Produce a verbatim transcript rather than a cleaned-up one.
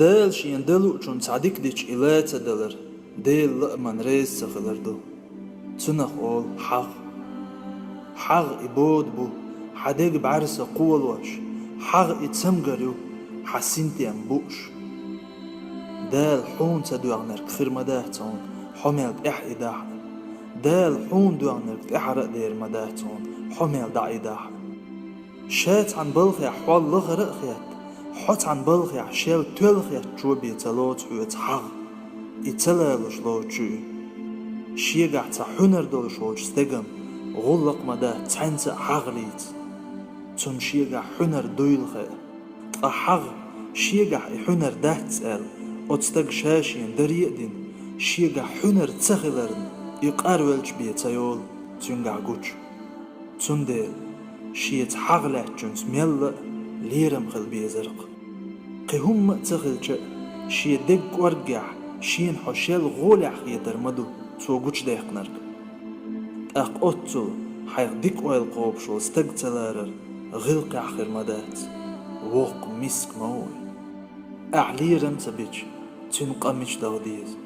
Дала шена дан луучунна цхьа дика дича и ла ца далар, Делан лаамна реза ца хилар ду. Цунах олу хьагӀ. ХьагӀ и бода бу, хьан дег бӀаьрса кхолош, хьагӀ и цамгар ю, хьан синтем бууш. Дала хьуна ца доьгӀнарг хир ма дац хьуна, хьо мел тӀаьхьа идахь а. Дала хьуна доьгӀнарг тӀаьхьара а дер ма дац хьуна, хьо мел дӀа идахь а. Ша цхьана балхехь хьол лахара а хетта, хьо цхьана балхехь шел тоьлла хеттачо бен ца лоцу хьоьца хьагӀ. И ца лалуш лоцуш ю и. Шегахь цхьа хьуьнар долуш волчу стеган гӀуллакх ма дац цхьаьнца а хьагӀ лийца. Цунна шегахь хьуьнар дуйла хаьа. Ткъа хьагӀ, шегахь и хьуьнар дац аьлла, оцу стага ша-шена даре а дина, шегахь хьуьнар ца хиларна, и къарвелча бен ца йолу, цуьнгахь гучу. Цундела шеца хьагӀ лаьттачуьнца мелла а лерам хила безар-кх. Кхин хӀумма а ца хилча а, шен дег кӀорггехь шена хьо шел гӀолехь хетар ма ду цо гучудаьккхинарг. ТӀаккха оццул хьайх дика ойла кхобуш волу стаг ца ларар гӀиллакхехь хир ма дац. Воккха миска ма ву вай. Ахь лерам ца бича, цуьнан къа мича даха деза?